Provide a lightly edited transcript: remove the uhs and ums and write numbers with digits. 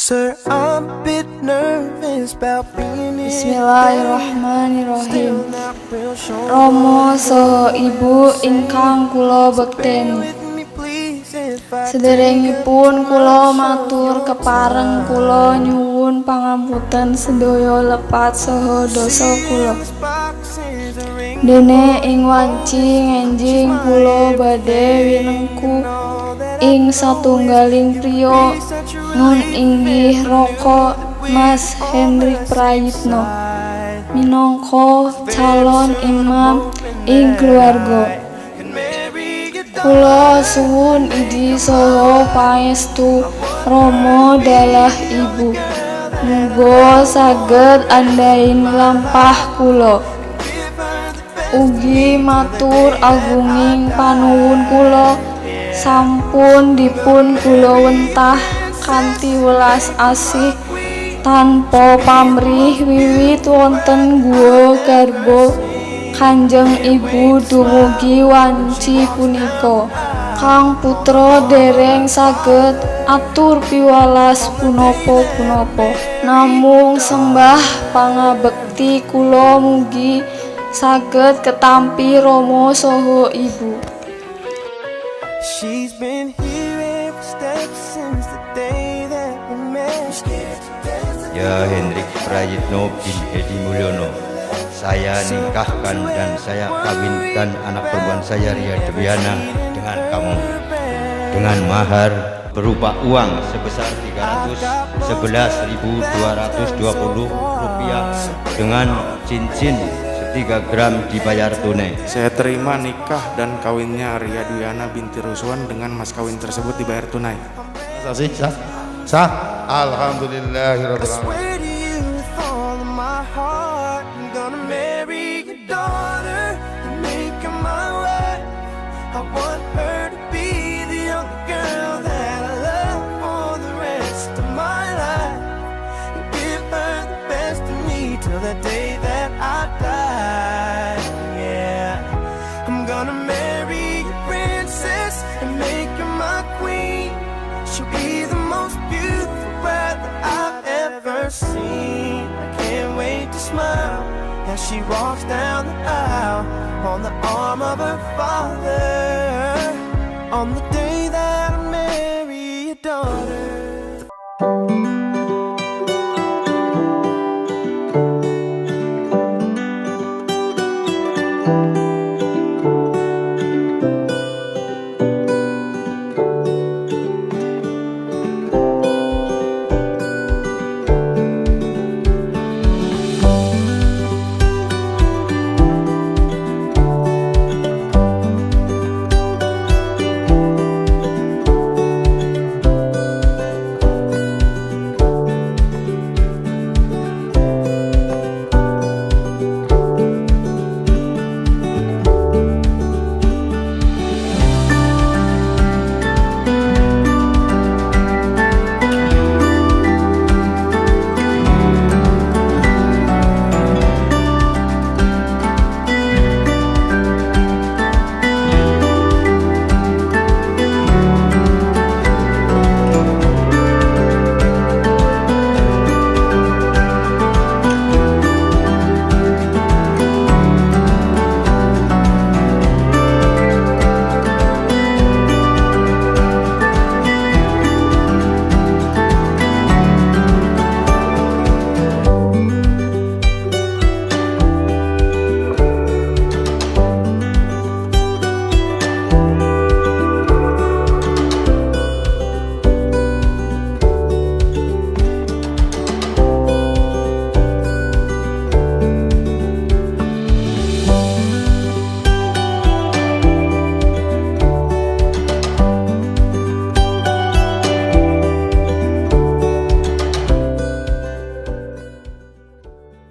Sir, I'm a bit nervous about being here. Bismillahirrahmanirrahim. Rama saha Ibu ingkang kula bekteni. Sederengipun kula matur kepareng kula nyuwun pangapunten sedaya lepat saha dosa kula. Dene ing wanci ngenjing kula badhe winengku ing satunggaling priya nun inggih Raka Mas Hendrik Prayitno minangka calon imam ing keluarga. Kula suwun idi saha pangestu rama dalah ibu. Muga saged andhain lampah kula. Ugi matur agunging panuwun kula sampun dipun gulawentah kanthi welas asih tanpa pamrih wiwit wonten guwa garba Kanjeng Ibu dumugi wanci punika. Kang putra dereng saged atur piwelas punapa-punapa, namung sembah pangabekti kula mugi saged ketampi rama saha ibu. She's been here every step since the day that we met. Ya Hendrik Prayitno bin Edi Mulyono, saya nikahkan dan saya kawinkan anak perempuan saya Ria Dewiana dengan kamu dengan mahar berupa uang sebesar 311.220 rupiah dengan cincin 3 gram dibayar tunai. Saya terima nikah dan kawinnya Ria Dwiana binti Ruswan dengan mas kawin tersebut dibayar tunai. Sah sih, sah. Sah. Alhamdulillahirabbil I alamin. Swear to you with all of my heart, I'm gonna marry your daughter and make her my wife. I want her to be the only girl that I love for the rest of my life. And give her the best of me till the day that I die. Yeah, I'm gonna marry your princess and make her my queen. She'll be the most beautiful bride that I've ever seen. I can't wait to smile as she walks down the aisle on the arm of her father. On the day that I marry your daughter.